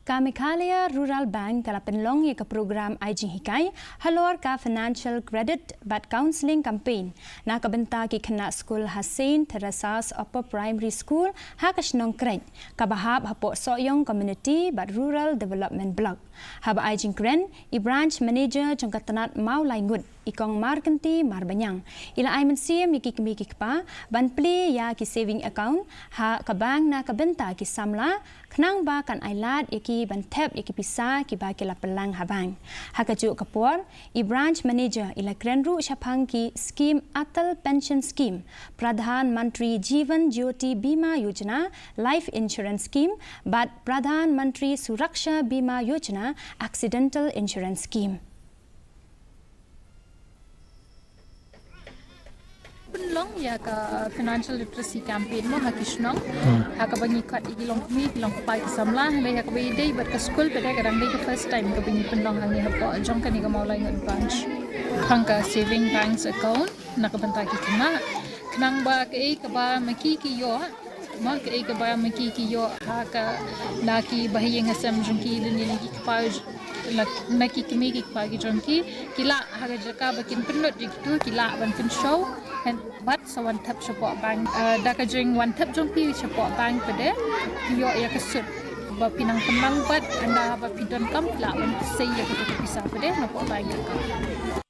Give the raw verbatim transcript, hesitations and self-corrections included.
Ka Meghalaya Rural Bank ka la pynlong ïa ka program ai jinghikai halor ka Financial Credit bad Counselling Campaign na ka bynta ki khynnah skul ha Saint Teresa's Upper Primary School ha ka shnong Kreit, kaba hap hapoh Sohiong Community bad Rural Development Block. Haba ai jingkren i Branch Manager jong ka tnat Mawlaingut, i Kong Markynti Marbaniang, i la ai mynsiem ïa ki kmie ki kpa ban plie ïa ki saving account ha ka bank na ka bynta ki samla, khnang ba kan ai lad ïa ki ban thep ïa ki pisa kiba ki la pynlang ha bank. Ha kajuh ka por, i Branch Manager i la kren ruh shaphang ki skim Atal Pension Scheme, Pradhan Mantri Jeevan Jyoti Bima Yojana Life Insurance Scheme bad Pradhan Mantri Suraksha Bima Yojana Accidental Insurance Scheme. Pynlong ïa ka financial literacy campaign mo ha ki shnong. Ha kaba ngi khot ïa ki longkmie, ki longkpa, ki samla, hynrei ha kaba ïadei bad ka skul pat ka dang dei ka first time kaba ngi pynlong hangne hapoh jong kane ka Mawlaingut Branch. Hang ka saving banks account na ka bynta ki khynnah, khnang ba kaei kaba ma ki ki ïoh, ma kaei kaba ma ki ki ïoh ha ka, na ki bahaïing hasem jong ki lane na ki kpa, na ki kmie ki kpa ki jong ki, ki lah ha ka jaka ba kin pynlut ïa kitu ki lah ban pynshoh. Bad sa wan thep shapoh bank, eh, da ka jingwan thep jong phi shapoh bank pat, phi ïoh ïa ka sut ba phi nang pynlong bad ynda ba phi donkam phi lah ban sei ïa katu ka pisa pat napoh bank account.